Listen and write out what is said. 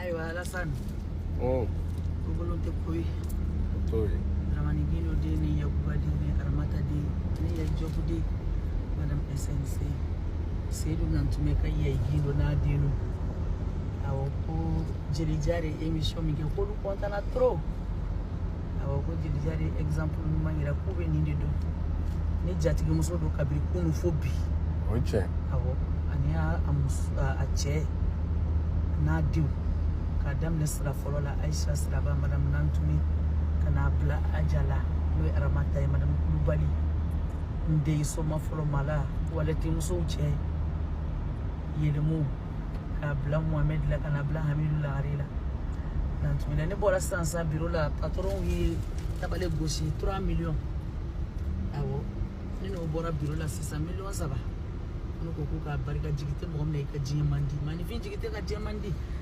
Ayiwa Alassane, Oh, ko kolon tɛ ko ye. O t'o ye. Dramani Gindo den ni Yakuba den ni Aramata den ani Yayi Jɔpu den, Madame SNC Seydou Nantumɛ ka Yayi Gindo n'a den. Awɔ, ko Jelija de ye émission min kɛ, k'olu kɔntana trop. Awɔ, ko Jelija de ye exemple ɲuman yira k'u bɛ nin de dɔn ni jatigimuso don kabiri kunu fo bi. O ye tiɲɛ. Awɔ, ani a muso, a cɛ n'a denw, k'a daminɛ sira fɔlɔ la, Ayisa Siraba, Madame Nantumi, ka n'a bila Aja la, n'o ye Aramata ye, Madame Kulubali n den soma fɔlɔ mala walɛtimusow cɛ yɛlɛmu, k'a bila Mohamed la, ka n'a bila Hamidu Lagare la. Nantumi la, ne bɔra sisan sisan bureau la, patron ye tabale gosi 3 millions. Awɔ, ne n'o bɔra bureau la sisan, miliyɔn 3. Ne ko k'a barika, jigi tɛ mɔgɔ min na, i ka diɲɛ man di. Maninfin jigi tɛ ka diɲɛ man di.